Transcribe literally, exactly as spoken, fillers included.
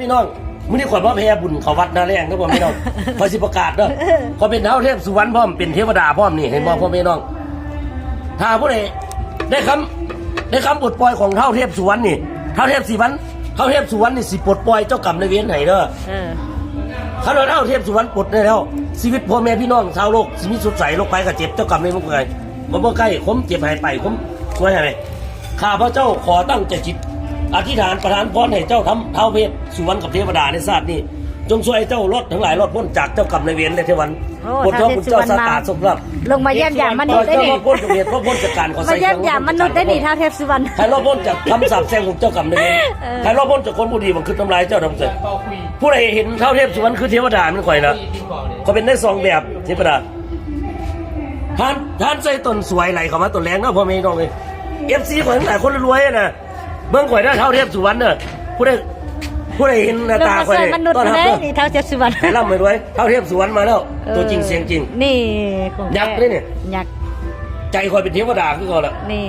พี่น้อง มื้อนี้ข่อยมาแผ่บุญเข้าวัดนาแลงเด้อพ่อแม่น้อง ข่อยสิประกาศเด้อ ข่อยเป็นท้าวเทพสุวรรณพร้อม เป็นเทวดาพร้อมนี่ เห็นบ่พ่อแม่น้อง ถ้าผู้ใดได้คำ ได้คำปลดปล่อยของท้าวเทพสุวรรณนี่ ท้าวเทพสุวรรณ ท้าวเทพสุวรรณนี่สิปลดปล่อยเจ้ากรรมนายเวรให้เด้อ เออ คันว่าท้าวเทพสุวรรณปลดได้แล้ว ชีวิตพ่อแม่พี่น้องชาวโลกสิมีสดใส โรคภัยไข้เจ็บ เจ้ากรรมนายเวรบ่ใกล้ บ่ใกล้ ความเจ็บหายไป ความซวยหายไป ข้าพเจ้าขอตั้งใจจิต อธิษฐานประทานพรให้เจ้าทำท้าวเทพสุวรรณกับเทวดาในชาตินี้ จงช่วยเจ้ารอดทั้งหลายรอดพ้นจากเจ้ากรรมนายเวรและเทวัน โอ้ ปลดเคราะห์บุญเจ้าชะตา ท้าวเทพสุวรรณ โชคลาภ ลงมาเยี่ยมยามมนุษย์ได้นี่ เจ้ารอดพ้นจากเหตุเพราะพ้นจากการขอ มาเยี่ยมยามมนุษย์ได้นี่ ท้าวเทพสุวรรณ ให้รอดพ้นจากคำสาปแช่งของเจ้ากรรมนายเวร เออ ให้รอดพ้นจากคนบ่ดีบังคิดทำลายเจ้าทั้งสิ้น ผู้ใดเห็นท้าวเทพสุวรรณคือเทวดามันข่อยนะ ข่อยเป็นได้สองแบบเทวดา ท่าน ท่านใส่ต้นสวยไหลเข้ามาต้นแรงเนาะพ่อแม่พี่น้องเอ้ย เอฟซี ข่อยทั้งหลายคนรวยๆนะ เบิ่งข่อยได้ท้าวเทพสุวรรณเด้อ ผู้ใด ผู้ใดเห็นหน้าตาข่อย ลงมาช่วยมนุษย์ ต้อนรับ ได้ เด้อ นี่ท้าวเทพสุวรรณ ให้ร่ำให้รวย ท้าวเทพสุวรรณมาแล้ว เออ ตัวจริงเสียงจริง นี่ของ ยักษ์ แท้ นี่นี่ ยักษ์ ใจข่อยเป็นเทวดาคือเขาละ นี่